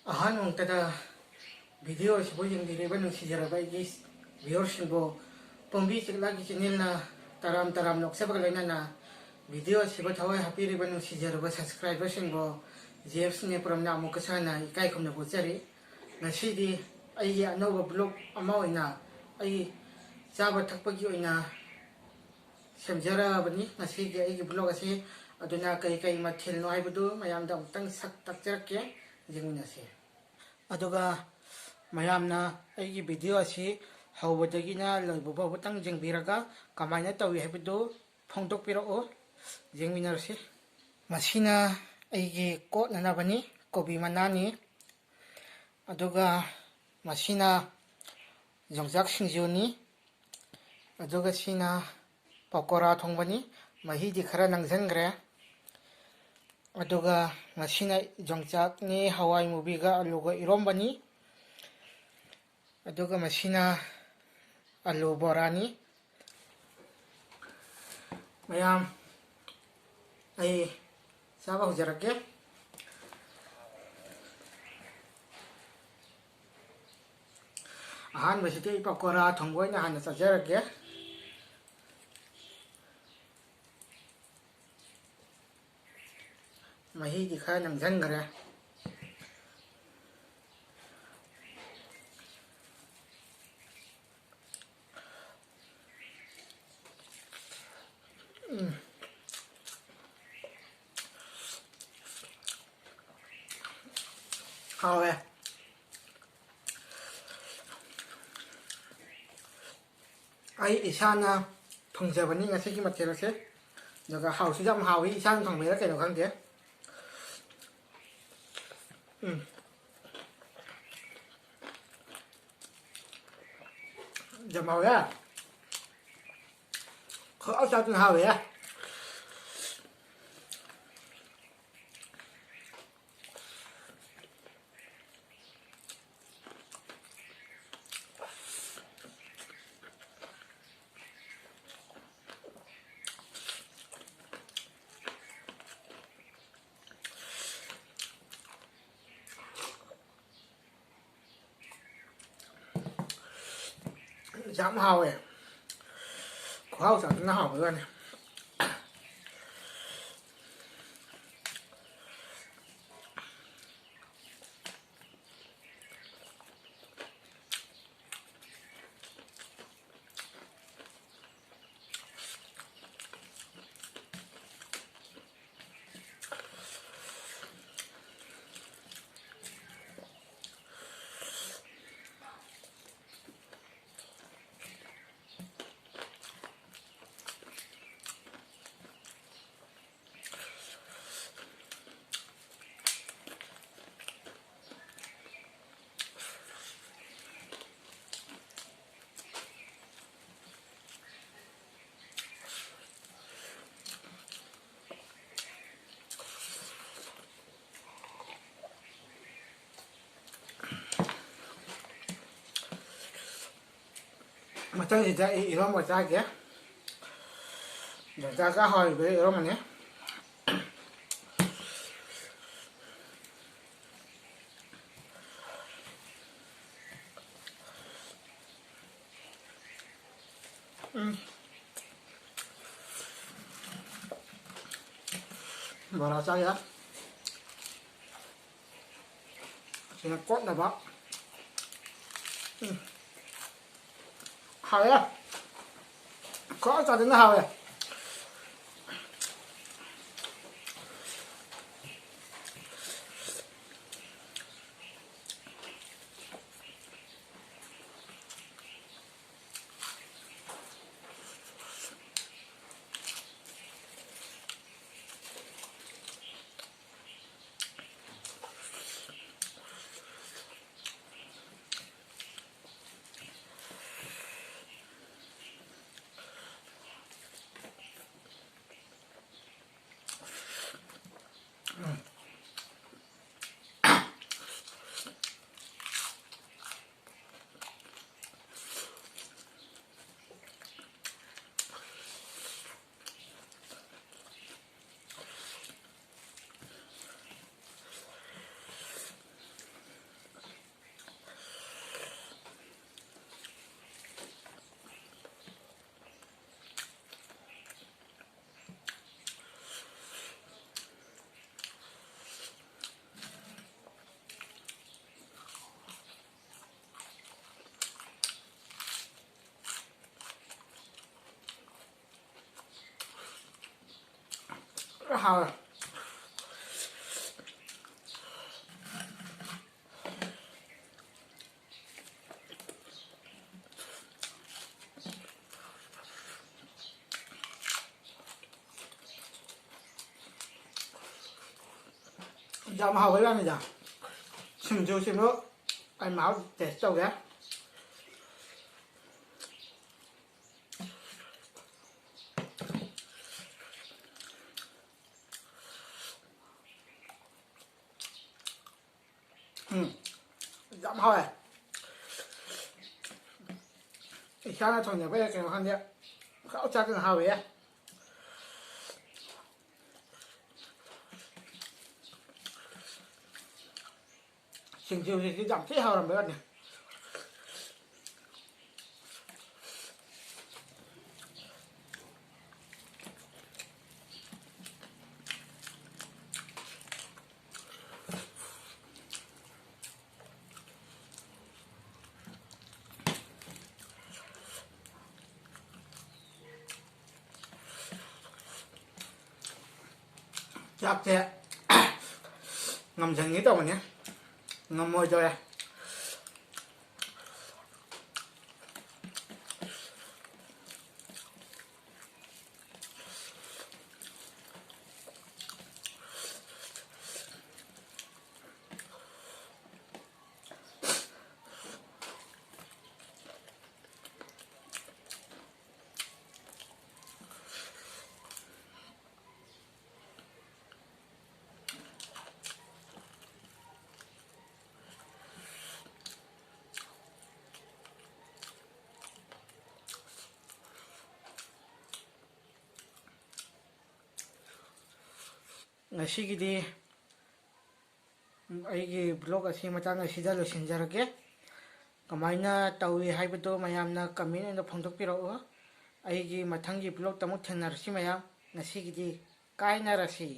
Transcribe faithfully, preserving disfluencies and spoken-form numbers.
ꯑꯍꯥꯟꯕ ꯃꯛꯇꯗ video ꯑꯁꯤꯕꯨ ꯌꯦꯡꯕꯤꯔꯤꯕ ꯅꯨꯡꯁꯤꯖꯔꯕ ꯑꯩꯒꯤ viewerꯁꯤꯡꯕꯨ ꯄꯣꯝꯕꯤ ꯆꯤꯛꯂꯥꯒꯤ channelꯅ ꯇꯔꯥꯝ ꯇꯔꯥꯝ ꯅꯣꯛꯆꯕꯒ ꯂꯣꯏꯅꯅ video ꯑꯁꯤꯕꯨ ꯊꯋꯥꯏ ꯍꯥꯞꯄꯤꯔꯤꯕ ꯅꯨꯡꯁꯤꯖꯔꯕ subscriberꯁꯤꯡꯕꯨ ꯖꯦꯝꯁ ꯅꯦꯄ꯭ꯔꯝꯅ ꯑꯃꯨꯛꯀꯁꯨ ꯍꯟꯅ ꯏꯀꯥꯏ ꯈꯨꯝꯅꯕ ꯎꯠꯆꯔꯤ꯫ ꯉꯁꯤꯗꯤ ꯑꯩꯒꯤ ꯑꯅꯧꯕ vlog ꯑꯃ ꯑꯣꯏꯅ ꯑꯩ ꯆꯥꯕ ꯊꯛꯄꯒꯤ ꯑꯣꯏꯅ ꯁꯦꯝꯖꯔꯕꯅꯤ ꯉꯁꯤꯒꯤ ꯑꯩꯒꯤ vlog ꯑꯁꯤ꯫ ꯑꯗꯨꯅ ꯀꯩ ꯀꯩ ꯃꯊꯦꯜꯅꯣ ꯍꯥꯏꯕꯗꯨ ꯃꯌꯥꯝꯗ ꯑꯃꯨꯛꯇꯪ ꯁꯛ ꯇꯥꯛꯆꯔꯛꯀꯦ, ꯌꯦꯡꯃꯤꯟꯅꯁꯤ꯫ ꯑꯗꯨꯒ ꯃꯌꯥꯝꯅ ꯑꯩꯒꯤ video ꯑꯁꯤ ꯍꯧꯕꯗꯒꯤꯅ ꯂꯣꯏꯕ ꯐꯥꯎꯕꯇꯪ ꯌꯦꯡꯕꯤꯔꯒ ꯀꯃꯥꯏꯅ ꯇꯧꯏ ꯍꯥꯏꯕꯗꯨ ꯐꯣꯡꯗꯣꯛꯄꯤꯔꯛꯎ, ꯌꯦꯡꯃꯤꯟꯅꯔꯁꯤ꯫ ꯃꯁꯤꯅ ꯑꯩꯒꯤ ꯀꯣꯠꯅꯅꯕꯅꯤ, ꯀꯣꯕꯤ ꯃꯅꯥꯅꯤ꯫ ꯑꯗꯨꯒ ꯃꯁꯤꯅ ꯌꯣꯡꯆꯥꯛ ꯁꯤꯡꯖꯨꯅꯤ꯫ ꯑꯗꯨꯒ ꯁꯤꯅ ꯄꯀꯣꯔꯥ ꯊꯣꯡꯕꯅꯤ꯫ ꯃꯍꯤꯗꯤ ꯈꯔ ꯅꯪꯁꯤꯟꯈ꯭ꯔꯦ꯫ ꯑꯗꯨꯒ ꯃꯁꯤꯅ ꯌꯣꯡꯆꯥꯛꯅꯤ, ꯍꯋꯥꯏ ꯃꯨꯕꯤꯒ ꯑꯂꯨꯒ ꯏꯔꯣꯝꯕꯅꯤ꯫ ꯑꯗꯨꯒ ꯃꯁꯤꯅ ꯑꯂꯨ ꯕꯣꯔꯥꯅꯤ꯫ ꯃꯌꯥꯝ, ꯑꯩ ꯆꯥꯕ ꯍꯧꯖꯔꯛꯀꯦ꯫ ꯑꯍꯥꯟꯕꯁꯤꯗꯤ ꯑꯩ ꯄꯀꯣꯔꯥ ꯊꯣꯡꯕ ꯑꯣꯏꯅ ꯍꯥꯟꯅ ꯆꯥꯖꯔꯒꯦ꯫ ꯃꯍꯤꯗꯤ ꯈꯔ ꯅꯪꯁꯤꯟꯈ꯭ꯔꯦ꯫ ꯎꯝ꯫ ꯍꯥꯎꯋꯦ꯫ ꯑꯩ ꯏꯁꯥꯅ ꯊꯣꯡꯖꯕꯅꯤ ꯉꯁꯤꯒꯤ ꯃꯊꯦꯜ ꯑꯁꯦ꯫ ꯑꯗꯨꯒ ꯍꯥꯎꯁꯨ ꯌꯥꯝ ꯍꯥꯎꯏ, ꯏꯁꯥꯅ ꯊꯣꯡꯕꯩꯔꯥ ꯀꯩꯅꯣ ꯈꯪꯗꯦ꯫ ꯎꯝ꯫ ꯌꯥꯝ ꯍꯥꯎꯋꯦ꯫ ꯈꯨꯍꯥꯎ ꯆꯥꯗꯨꯅ ꯍꯥꯎꯋꯦ꯫ ꯌꯥꯝ ꯍꯥꯎꯋꯦ꯫ ꯈꯨꯍꯥꯎ ꯆꯥꯗꯅ ꯍꯥꯎꯕꯩ ꯋꯥꯅꯤ꯫ ꯃꯊꯪꯁꯤꯗ ꯑꯩ ꯏꯔꯣꯝꯕ ꯆꯥꯒꯦ꯫ ꯗꯗꯥꯒ ꯍꯧꯔꯤꯕ ꯏꯔꯣꯝꯕꯅꯦ꯫ ꯎꯝ꯫ ꯕꯣꯔꯥ ꯆꯥ ꯌꯥ꯫ ꯁꯤꯅ ꯀꯣꯠꯅꯕ꯫ ꯎꯝ꯫ ꯍꯥꯎꯋꯦ꯫ ꯈꯨꯍꯥꯎ ꯆꯥꯗꯅ ꯍꯥꯎꯋꯦ꯫ ꯍꯥꯎꯔꯦ꯫ ꯌꯥꯝ ꯍꯥꯎꯕꯩ ꯋꯥꯅꯤꯗ꯫ ꯁꯤꯡꯖꯨ ꯁꯤꯃꯨꯛ ꯑꯩ ꯃꯍꯥꯎ test ꯇꯧꯒꯦ꯫ ꯎꯝ, ꯌꯥꯝ ꯍꯥꯎꯋꯦ꯫ ꯏꯁꯥꯅ ꯊꯣꯡꯖꯕꯩꯔ ꯀꯩꯅꯣ ꯈꯪꯗꯦ, ꯄꯪꯆꯥ ꯆꯥꯗꯅ ꯍꯥꯎꯋꯦ꯫ ꯁꯤꯡꯖꯨꯁꯤꯗꯤ ꯌꯥꯝ ꯊꯤ ꯍꯥꯎꯔꯝꯕꯩ ꯋꯥꯅꯤ꯫ ꯆꯥꯛꯁꯦ ꯉꯝꯁꯤꯟꯒꯦ ꯇꯧꯕꯅꯦ, ꯉꯝꯃꯣꯏꯗꯧꯔꯦ꯫ ꯉꯁꯤꯒꯤꯗꯤ ꯑꯩꯒꯤ vlog ꯑꯁꯤ ꯃꯇꯥꯡ ꯑꯁꯤꯗ ꯂꯣꯏꯁꯤꯟꯖꯔꯒꯦ꯫ ꯀꯃꯥꯏꯅ ꯇꯧꯏ ꯍꯥꯏꯕꯗꯨ ꯃꯌꯥꯝꯅ comment ꯑꯣꯏꯅ ꯐꯣꯡꯗꯣꯛꯄꯤꯔꯛꯎ꯫ ꯑꯩꯒꯤ ꯃꯊꯪꯒꯤ vlogꯇ ꯑꯃꯨꯛ ꯊꯦꯡꯅꯔꯁꯤ ꯃꯌꯥꯝ꯫ ꯉꯁꯤꯒꯤꯗꯤ ꯀꯥꯏꯅꯔꯁꯤ꯫